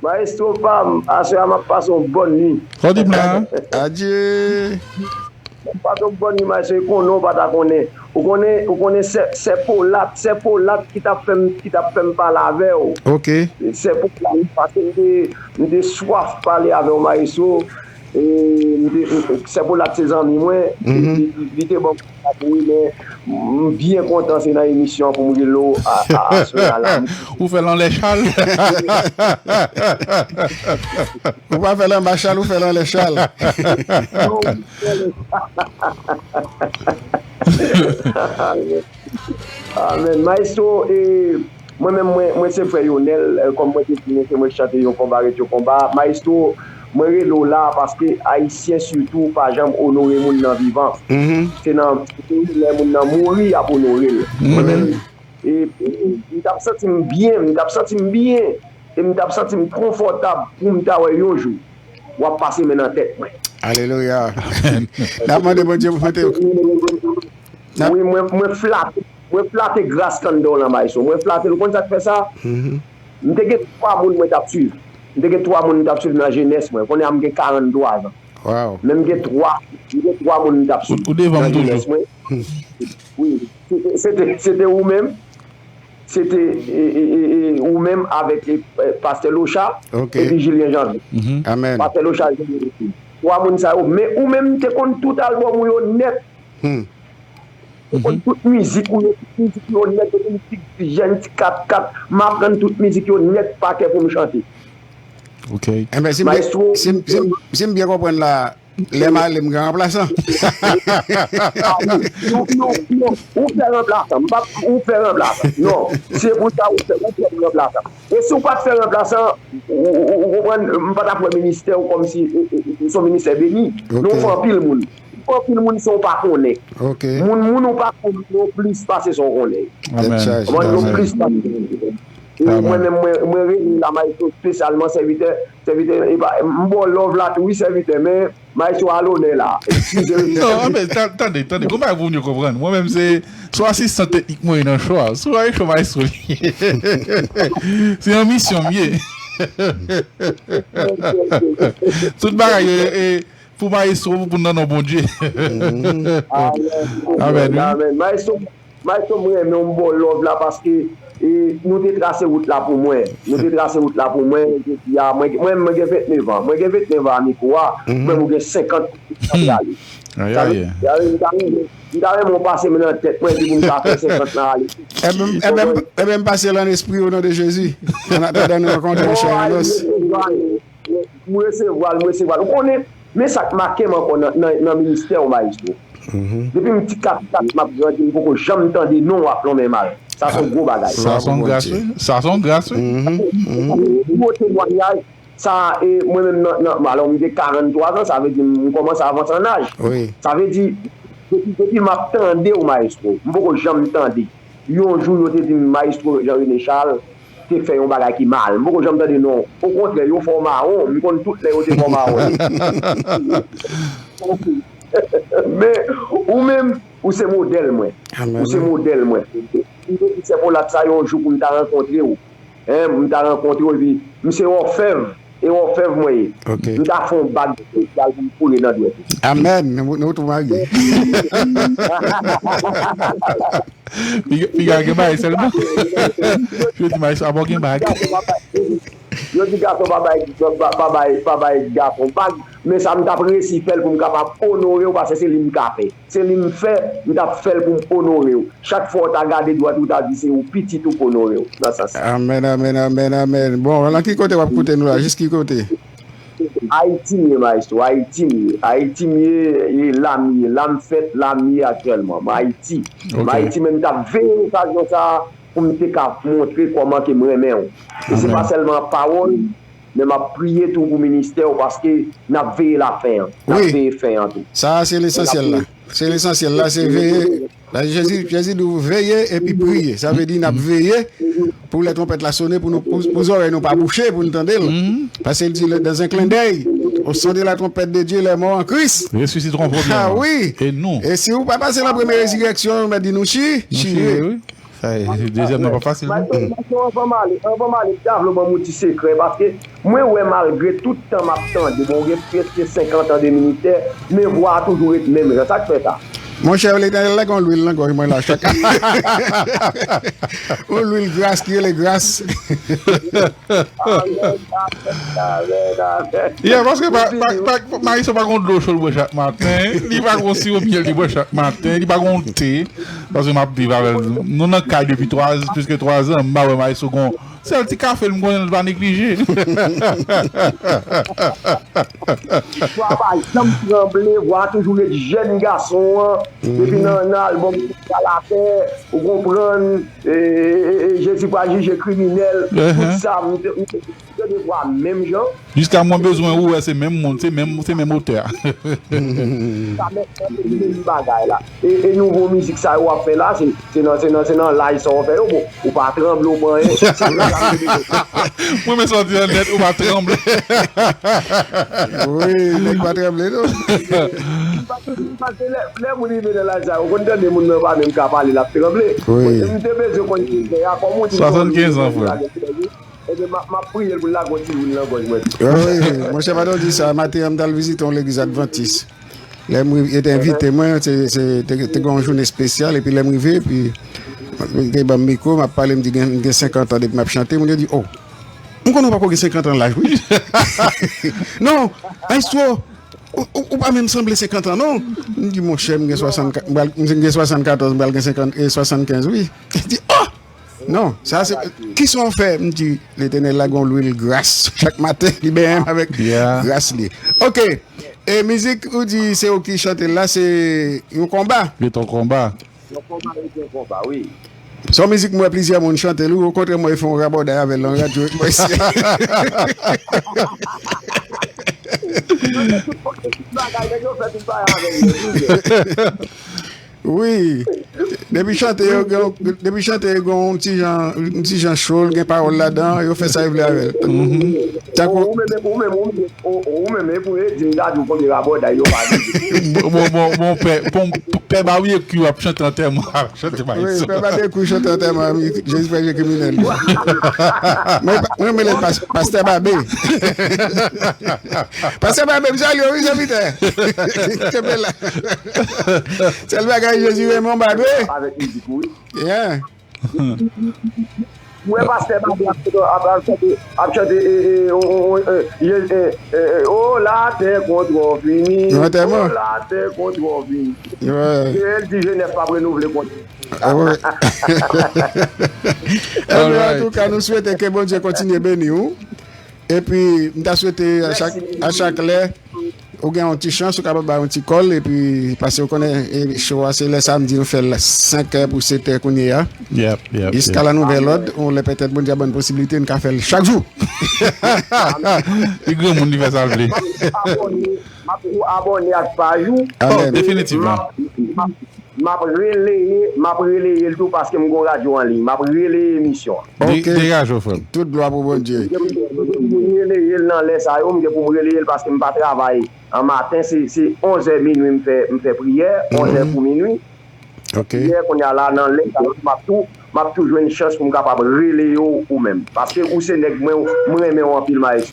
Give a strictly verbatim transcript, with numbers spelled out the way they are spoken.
Maestro pa m, aswè a m ap pase yon bòn nwi. Sa w di m la? Adye. M ap pase yon bòn nwi, maestro, e konnen w pa ta konnen. Ou konnen, ou konnen sè, sè Polat, sè Polat ki t ap fè m, ki t ap fè m pale avè w. Ok. Sè Polat, paske m te, m te swaf pale avè w, maestro. E m te, sè Polat se zanmi mwen, li, li, li te ban m kontak ou wi, men m byen kontan se nan emisyon an pou m rele w a, a, aswè a la. Ou fè l anlè chal? Ou pa fè l anba chal, ou fè l anlè chal. Amen. Maestro, e, mwen menm, mwen, mwen se frè Yonèl, e, kòm mwen te di nou, se mwen ki chante Yon konba ret yon konba. Maestro, mwen rele w la paske Ayisyen sitou pa janm onore moun nan vivan. Se nan lè moun nan mouri y ap onore l. Mwen menm, e, m t ap santi m byen, m t ap santi m byen, e m t ap santi m konfòtab pou m ta wè yon jou w ap pase men nan tèt mwen. Alelouya. N ap mande Bondye pou pote. Wi, mwen, mwen flate, mwen flate gras Kandor lan, Maestro. Mwen flate l. Ou konn sa k fè sa? M te gen twa moun mwen t ap swiv. M te gen twa moun m t ap swiv nan jenès mwen. Kounye a m gen karanntwa zan. Wow. Men m gen twa, m gen twa moun m t ap swiv. Ou devan m toujou. Wi, se te, se te ou menm. Se te e, e, e, e, ou menm avèk e, e, Pastè Locha Ok. Epi Julien Janvier. Amen. Pastè Locha Janvier. Twa moun sa yo. Men ou menm m te konn tout albòm ou yo nèt. Ou konn tout mizik ou yo, tout mizik yo nèt, depi m ti jèn, ti kat kat, m aprann tout mizik yo nèt pa kè pou m chante. Ok. Enben, si m byen, Maestro, si m- si m- si m byen konprann la, lè m ale, m gen ranplasan. Non, non, non, ou fè ranplasan, m pa, ou fè ranplasan. Non, se pou sa ou fè, ou fè ranplasan. E si w pa t fè ranplasan, ou, ou, ou konprann, m pa t ap wè ministè w kòmsi e, e, e, se yon ministè beni. Men w fè anpil moun. Ou fè anpil moun san w pa konnen. Ok. Moun, moun ou pa konnen yo plis pase san w konnen. Amen. Mwen yo plis pase. E mwen menm, mwen, mwen rele la, Maestro, espesyalman sèvitè, sèvitè, e pa, m ba w love la tou, wi, sèvitè, men Maestro a lonè la. Eskize m. Non, men, ta- tande, tande. Gon bagay pou moun yo konprann. Mwen menm, se sou asistan teknik mwen nan cho a. Sou a cho Maestro li. Se an misyon m ye. Tout bagay yo, e, pou Maestro, pou nan non Bondye. Amen. Amen, wi. Amen. Maestro, Maestro, mwen renmen w, m ba w love la paske e, nou te trase wout la pou mwen. Nou te trase wout la pou mwen. Jodi a, mwen, mwen, mwen gen vennèf an. Mwen gen vennèf an a mikwo a. Mwen, mwen gen senkant. Prale. Aye, aye. M ta renmen, m ta renmen w pase men nan tèt mwen epi pou m ka fè senkant lan ale. Enben, enben, enben, m pase l an espri o non de Jezi. An atandan nou rankontre an chè e an os. M resevwa l, m resevwa l. Ou konnen, men sa k make m ankò nan, nan, nan ministè w, Maestro. Depi m ti kat kat, m ap grandi, m poko janm tande non w ap lonmen mal. Sa se yon gwo bagay. Sa se yon gras, wi. Sa se yon gras, wi. Gwo temwayaj, sa, e, mwen menm nan, nan, alò, m gen karanntwa zan, sa vle di m kòmanse avanse an aj. Wi. Sa vle di, depi, depi m ap tande w, Maestro, m poko janm tande. Yon jou, yo te di m, Maestro Jean René Charles te fè yon bagay ki mal. M poko janm tande non. Okontrè, yo fè w mawon. M konn tout lè yo te fè w mawon. Men, ou menm, ou se modèl mwen. Amen. Ou se modèl mwen. M te di sè Polat sa yon jou pou m ta rankontre w. Hein, m ta rankontre w, epi m se òfèv. E òfèv mwen ye. Ok. M ta fè yon bag espesyal pou m kole nan dwèt ou. Amen. Nou, nou tou marye. Piga, piga gen bagay sèlman. Yo di Maestro, a bon gen bag. Yo di gason pa bay, pa, pa bay, pa bay gason bag, men sa m t ap resi fè l pou m kapab onore w, paske se li m ka fè. Se li m fè, m t ap fè l pou m onore w. Chak fwa w ta gade dwat ou, w ta di se ou pitit ou k onore w, nan sans sa. Amen, amen, amen, amen. Bon, nan ki kote w ap koute nou la? Jis ki kote? Ayiti m ye, Maestro, Ayiti m ye. Ayiti m ye, e la m ye. La m fèt, la m ye aktyèlman. M Ayiti. Ok. M Ayiti, men m t ap veye okazyon sa a pou m te ka montre kòman ke m renmen w. E se Amen. Pa sèlman pawòl, men m ap priye tou pou ministè w, paske n ap veye lafen an. N ap Wi. Veye fen an tou. Sa a se lesansyèl la. Se lesansyèl la, se veye. Jezi, Jezi di w veye epi priye. Sa vle di n ap veye pou lè twonpèt la sonnen, pou nou, pou, pou zòrèy nou pa bouche, pou nou tande l. Paske l di, dans un clin d'œil, au son de la trompette de Dieu, les morts en Christ. Ressusciteront premièrement. Ah wi. Et nous. E si ou pa pase nan premye rezirèksyon, yo mèt di nou chi, Nou chire. chire, wi. Dezyèm nan pa fasil, non. Maestro, anvan m ale, anvan m ale, m ta vle w ban m yon ti sekrè, paske mwen wè malgre tout tan m ap tande, bon, gen prèske senkant an de militè, men vwa a toujou ret menm jan. Sa k fè sa? Monchè, Letènèl lage yon lwil nan gòj mwen la chak. Yon lwil gras ki rele gras. Amèn, amèn, amèn, amèn. Yeah, paske pa, pa, pa, Maestro pa gon dlo cho l bwè chak maten, li pa gon siwo myèl li bwè chak maten, li pa gon te, paske m ap viv avè l. Nou nan kay depi twa, plis ke twa zan, m pa wè Maestro gon sèl ti kafe l m konnen l pa neglije. Vwa pa janm tranble, vwa a toujou ret jèn gason an, depi nan, nan albòm Pral Atè, ou konprann, e, e, e, e, Jezi pral jije kriminèl, tout sa, m te, m te, m te de vwa menm jan. Jiska mwen bezwen ou wè se menm moun, se menm, se menm otè a. Sa menm, menm bagay la. E, e nouvo mizik sa yo w ap fè la, se, se nan, se nan, se nan laj sa w fè yo, bon, ou pa tranble, ou pa anyen. Mwen men sòti an nèt, ou pa tranble. Wi, nèg pa tranble, non. Paske lè, lè moun rive nan laj sa yo, ou konn tande moun nan pa menm ka pale, l ap tranble. Wi. M te bezwen konn ki fè a, kòm ou di m, swasannkenz an, frè. Ebyen, m ap, m ap priye l pou l lage yon ti lwil nan gòj mwen tou. Wi, monchè, pandan w di sa, maten an, m t al vizite yon legliz advantis. Lè m rive, yo te envite mwen, se, se, te, te gen yon jounen espesyal, epi lè m rive, epi yo te ban m mikwo, m ap pale, m di, gen, m gen senkant an depi m ap chante, moun yo di, oh, m konnen w pako gen senkant an laj, wi. Non, Maestro, ou, ou, ou pa menm sanble senkant an, non. M di, monchè, m gen swasannkat, m pral, m gen swasannkatòz, m pral gen senkant, e swasannkenz, wi. Li di, oh! Non, sa se, kisa w fè? M di, Letènèl lage yon lwil gras chak maten, li benyen m avèk gras li. Ok, e mizik ou di se ou ki chante l la, se yon konba? Li t yon konba. Yon konba, li t yon konba, wi. Se yon mizik m wè plizyè moun chante l, wi, okontrè mwen fè yon rabòday avè l nan radyo mwen isi. Tout bagay, nèg yo fè tout bagay avè l, wi. Wi. Depi chante yo gen, depi chante yo gen yon ti jan, yon ti jan cho, l gen pawòl ladan, yo fè sa yo vle avè l. Tankou ou menm, ou menm, ou menm, ou, ou menm, e pou yo di m ta di w konbyen rabòday yo pa vle. Bon, bon, bon, bon, pè, bon, pè Barbecue ap chante antèman, ap chante Maestro. Wi, pè Barbecue chante antèman, Jezi fè je kriminèl. Mwen, mwen, mwen, pas-, pastè Babe. Pastè Babe, m salye w, wi, sèvitè. Kenbe la. Sèl bagay Jezi renmen w, Babe. Avèk mizik ou, wi. Yeah. Mwen pastè Babe ap, ap, ap chante, ap chante, e, e, o, o, o, e, e, e, e, o, latè kontwò fini. Yon antèman. O, latè kontwò fini. Wi. E l di Jenèf p ap renouvle kontwò. Ah, wi. Ebyen, antouka, nou swete ke Bondye kontinye beni w. Epi, m ta swete a chak, a chak lè, ou gen yon ti chans, ou kapab bay yon ti kòl, epi, paske ou konnen, e, show a, se lè samdi, nou fè l senk è pou sèt è kounye a. Yep, yep, yep. Jiska la nouvèl òd, yon lè petèt Bondye ap ban n posiblite, n ka fè l chak jou. Li granmoun, li fè sa l vle. M ap tou abòne ak paj ou. Amèn. Oh, definitivman. M ap, m ap M ap releye, m ap releye l tou paske m gon radyo an liy. M ap releye emisyon an. De-, ok. Degaje w, frè m. Tout glwa pou Bondye. M gen pou m releye l nan lè sa yo, m gen pou m releye l paske m pa travay an maten, se, se onz è minwi m fè, m fè priyè, onz è pou minwi. Ok. Priyè, kounye a la, nan lè sa yo, m ap tou, m ap tou jwenn chans pou m kapab releye w ou menm. Paske ou se nèg mwen, m renmen w anpil, Maestro.